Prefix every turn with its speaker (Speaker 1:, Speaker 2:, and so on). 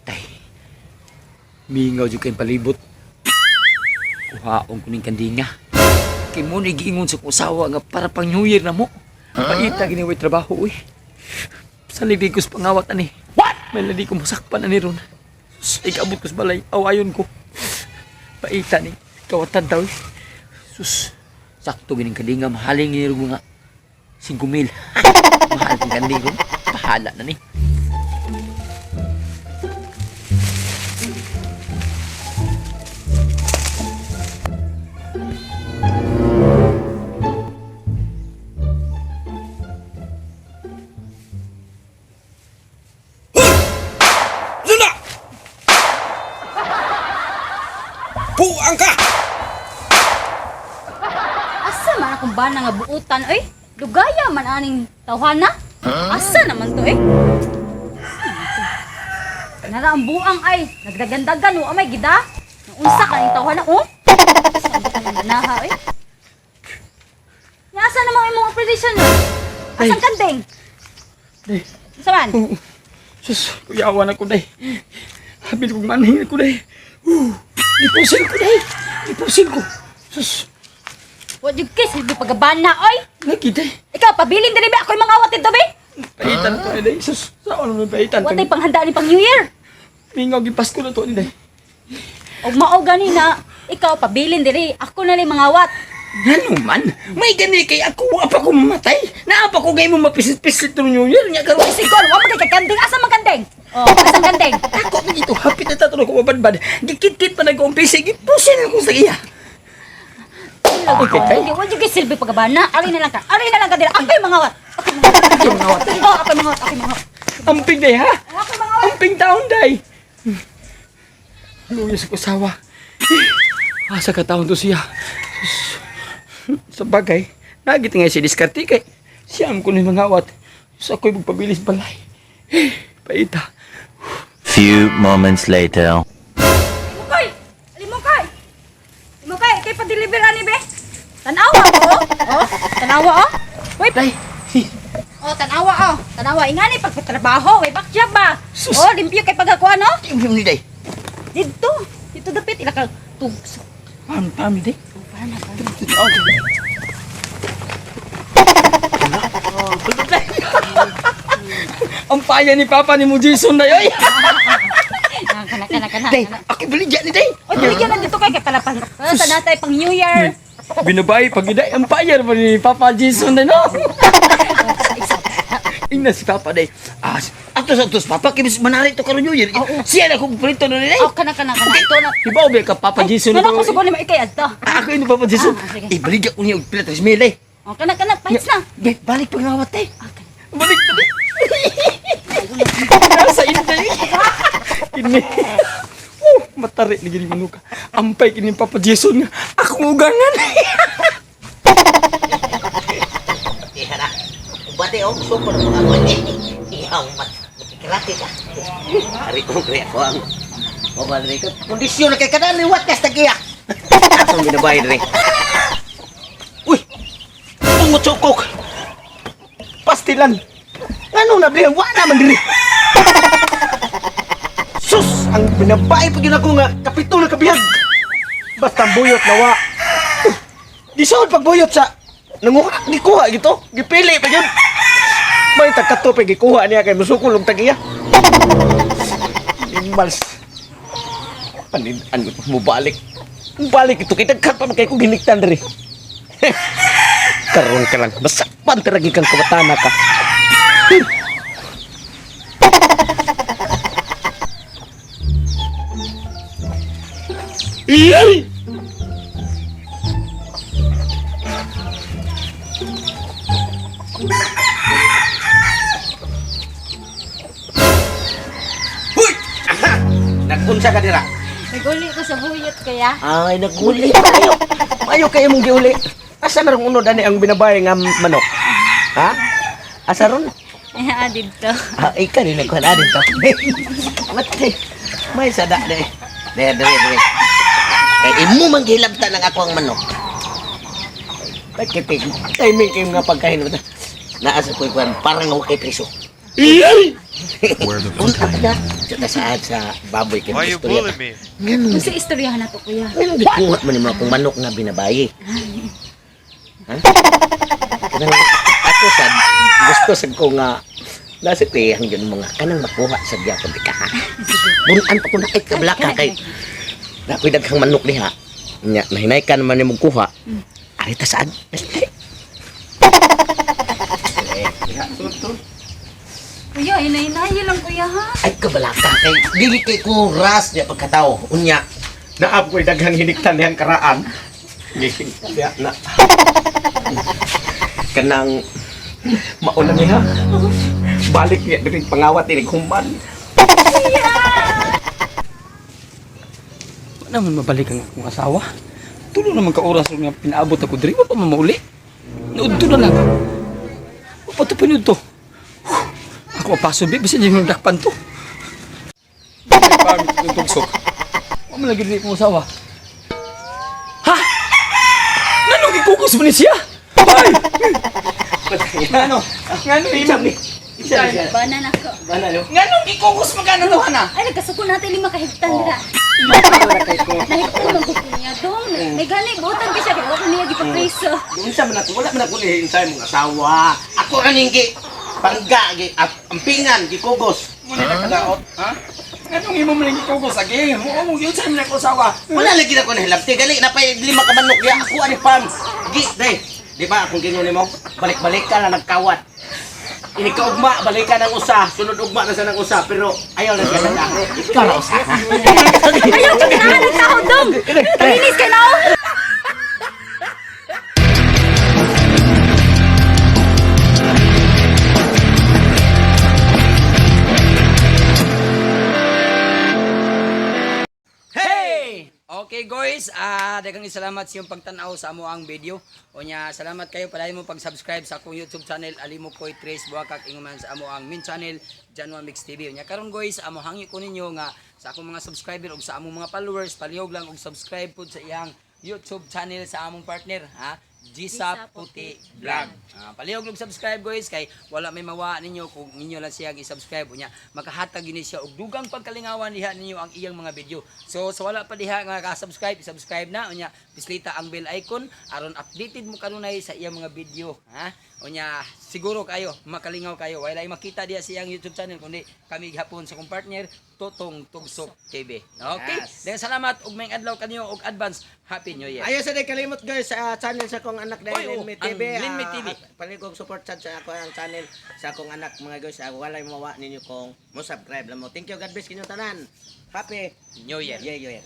Speaker 1: Patay. Mingaw jud kayong palibot. Kuhaon ko ning kandinga. Kay mo ni giingon sa kong asawa nga para pang New Year na mo. Paita gini way trabaho uy. Sa libig ko sa pangawat ani. What? May ladi ko masakpan ani ron. Sus, ikabot ko sa balay. Awayon ko. Paita ni. Kawatan daw eh. Sus, sakto gining kandinga. Mahaling ni nga 5,000. Mahal kong kanding ko. Pahala na ni.
Speaker 2: Luna! Puang ka!
Speaker 3: Asa man akong bana nga buutan oy? Lugaya man aning tawhana. Asa naman to eh? Asa naman to? Nara ang buang ay nagdagandagan o amay gida. Unsa ka ning tawhana oh? Asa man ka ng ganaha oy? Nya asa naman imong operation no? Asang kanding?
Speaker 1: Day.
Speaker 3: Unsa man?
Speaker 1: Oh, sus, kuyawan ako day. Habil kong manhin ko day. Gipusil ko day. Gipusil ko. Sus,
Speaker 3: Wa jud kay silbi pagabana oy.
Speaker 1: lagi day.
Speaker 3: Ikaw pabilin diri ba ako'y mangawat dito be?
Speaker 1: Paitan to day. Sus, saan naman paitan?
Speaker 3: Wa tay panghanda ni pang New Year.
Speaker 1: Mingaw gipasko na to ni day.
Speaker 3: Og mao gani na ikaw pabilin diri ako na lang mangawat.
Speaker 1: Ngano man? May gani kay ako wa pa ko mamatay. Naa pa ko gay mo mapisit-pisit to New Year nya karon.
Speaker 3: Siguro, wa man kay kanding. Asa man kanding? Oh, asa kanding?
Speaker 1: Ako na dito hapit na tatlo ko mabadbad. Gikit-kit pa nag-umpisa, gipusil ko sa iya. Okay, kay.
Speaker 3: Hindi, wa jud kay silbi pagabana. Ari na lang ka. Ari na lang ka dira. Ako'y mangawat. Ako'y mangawat. Oh, ako'y mangawat. Ako'y mangawat.
Speaker 1: Amping day ha.
Speaker 3: Ako'y mangawat.
Speaker 1: Amping taon day. Luya sa kusawa. Asa ka taon to siya. Sus. Sa bagay, nagit nga si diskarte kay siyam ko ni mangawat. Sa ako'y magpabilis balay. Paita.
Speaker 4: Few moments later.
Speaker 3: Limukay. Limukay. Limukay, kay pa-deliver ani be. Tanawa ko. Oh, tanawa oh. Uy,
Speaker 1: Day.
Speaker 3: oh, tanawa oh. Tanawa ingani pagpatrabaho, way bakya ba?
Speaker 1: Sus.
Speaker 3: Oh, limpyo kay pagakuan oh.
Speaker 1: Yung ni day.
Speaker 3: Didto. Dito dapit ila ka tugso.
Speaker 1: Pam pam day.
Speaker 3: Oh, para na para na.
Speaker 1: Okay. Ang paya ni Papa ni mo Jason na yoy.
Speaker 3: Ah, kana kana kana.
Speaker 1: Day,
Speaker 3: kana.
Speaker 1: ako baligya ni day.
Speaker 3: Oy, baligyan na dito kay kay para pang sa natay pang New Year.
Speaker 1: Binabay pag day ang payar pa ni Papa Jason na no. Ingna si Papa day. Ah, atos atos Papa kay manari to karon New Year. Siya na akong prito no ni day.
Speaker 3: Oh, kana kana kana. Ito na.
Speaker 1: Ibaw ba ka Papa Jason
Speaker 3: Ano ko sugo ni maikay adto.
Speaker 1: Ah, ako yun Papa Jason.
Speaker 3: Ah, sige.
Speaker 1: Eh, baligya ko niya og pila 3,000 eh.
Speaker 3: Oh, kana kana paits na.
Speaker 1: Bay, balik pag ngawat eh.
Speaker 3: Ah, kana.
Speaker 1: Balik to di. Nasa inday. Ini. Matari ni gini manuka. Ampay kini Papa Jason nga. Akong ugangan.
Speaker 5: Iha na. Ubate oh, gusto ko na mga kuwan eh. Ihaw, matikirati ka. Ari ko, kaya ko ang mobile dre. Kondisyon na kay kada liwat ka sa tagiya. Atong ginabay dre. Uy! Tungo chokok. Pastilan. Ngano na dre? Wa naman dre. Sus! Ang binabay pa gyud ako nga kapito na kabihag. Basta ang buyot na wa. Gisood pagbuyot sa nanguha gikuha gito. Gipili pa gyud. May tagkato pa gikuha niya kay musukol og tagiya. Mals. Panin-an ko mo balik. Balik ito kay daghan pa man kay ko giniktan diri. Karon ka lang masakpan tara gikan kabatana ka. Iyay! Huy! Aha! Nagunsa ka dira?
Speaker 3: Naguli ko sa buyot kaya.
Speaker 5: Ay, naguli. Ayo. Ayo kayo mong giuli. Asa na rong unod ani ang binabay nga manok? Ha? Asa ron?
Speaker 3: Ay, ah, didto.
Speaker 5: Ah, ikaw din nagkuhan adin to. Matay. May sada na eh. Dere, dere, dere. Kay imo man gihilabtan ang ako ang manok. Bakit eh? Timing kayo nga pagkain mo. Naa sa kuy kuan parang ako kay preso.
Speaker 4: Where the
Speaker 5: Unta na. Sa tasaad sa baboy kay
Speaker 6: Why you
Speaker 5: istorya
Speaker 6: bully
Speaker 5: ta.
Speaker 6: me?
Speaker 5: Nganong
Speaker 3: Unsa istoryahan na to, kuya?
Speaker 5: nganong gikuha man nimo akong manok nga binabayi? Ha? Kanang ako sad gusto sad ko nga nasa kuyang yun mga kanang makuha sa gyapon di ka ha. Bunan pa ko na ay kablaka kay na ako'y daghang manok diha. Nya nahinay ka naman nimo kuha. Ari ta saad. Dali.
Speaker 3: Kuya, hinay-hinay lang, kuya, ha?
Speaker 5: Ay kabalaka kay dili kay ko ras niya pagkatao. Unya naab ko'y daghang hiniktan dihang karaan. Diha na. Kanang mauna niya. Balik niya diri pangawat diri human.
Speaker 1: Wala naman mabalik ang akong asawa. Tulo naman ka oras nga pinaabot ako diri, wa pa man mauli. Naudto na lang. Wa pa to pinudto. Huh, ako apaso bi bisan yung dakpan to. Pamit itong tugsok. Wa man lagi diri akong asawa. Ha? Nganong gikugos man ni siya? Ay! Ngano? Ngano imo?
Speaker 3: Bana na ko.
Speaker 1: Nganong gikugos man ka na na?
Speaker 3: Ay, nagkasuko natin lima kahigtan dira. Nahigtan man ko niya dong. May gani buotan ka siya kay wa ko niya gipapreso.
Speaker 5: Unsa man ako, wala man ako nihintay mong asawa. Ako aning gi pangga gi at ampingan gikugos.
Speaker 1: Muna na kadaot, ha? Nganong imo man gikugos agi? Mo mo gyud sa ako asawa.
Speaker 5: Wala lagi na ko nahilabti gali na pay lima ka manok ya ako ani farm. Gi day. Di ba akong gingon nimo? Balik-balik ka na nagkawat. Ini ka ugma, balik ka ng usa, sunod ugma na sa ng usa, pero ayaw na siya na. Ikaw na usa. Ha?
Speaker 3: Ayaw ko na ang tao dong. Kalinis kay nao.
Speaker 1: Hey! Okay guys, daghang salamat sa iyong pagtan-aw sa amo ang video. Unya, salamat kayo palayon mo pag-subscribe sa akong YouTube channel Alimo Koy Tres Buwakak inguman sa amo ang main channel Janwa Mix TV. Unya karon guys, amo hangyo ko ninyo nga sa akong mga subscriber ug sa among mga followers, palihog lang og subscribe pud sa iyang YouTube channel sa among partner, ha? Gisa Puti Vlog. Palihog og subscribe guys kay wala may mawa ninyo kung ninyo lang siya i-subscribe unya makahatag gini siya og dugang pagkalingawan diha ninyo ang iyang mga video. So sa wala pa diha nga ka-subscribe, i-subscribe na unya pislita ang bell icon aron updated mo kanunay sa iyang mga video, ha? Unya siguro kayo makalingaw kayo wala makita diha sa iyang YouTube channel kundi kami gihapon sa kong partner Totong Tugsok TV. Okay?
Speaker 5: Yes.
Speaker 1: Daghang salamat ug may adlaw kanyo og advance Happy New Year.
Speaker 5: Ayaw sa day kalimot guys sa channel sa akong anak
Speaker 1: Oy,
Speaker 5: dahil
Speaker 1: oh,
Speaker 5: Linmi
Speaker 1: ang
Speaker 5: TV.
Speaker 1: Linmi TV.
Speaker 5: Paligog support sad sa ako ang channel sa akong anak mga guys. Walay mawa ninyo kung mo subscribe lang mo. Thank you, God bless kinyo tanan. Happy
Speaker 1: New Year.
Speaker 5: Yeah, yeah.